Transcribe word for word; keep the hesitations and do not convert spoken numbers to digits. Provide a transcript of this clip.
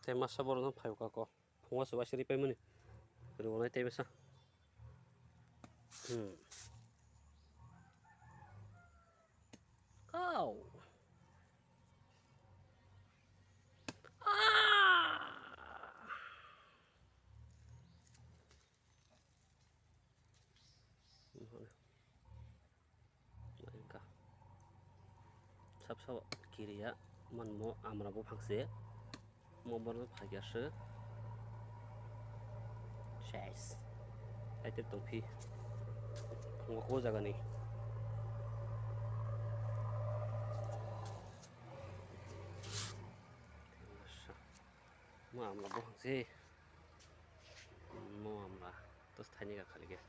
Tei masa borok no phai kha ko. Phungo se waisa ri paimani. Rwnai tei masa. Hmm. Ow. Ah! Wngkha. Sab sabo kiriya manmo amra buphang se. Mo borok no phaikya se. Ses. Aite tongphi. Ngo ko jaga ni. Mo amra buphang se. Mo amra. Tos thaini ka khali ke.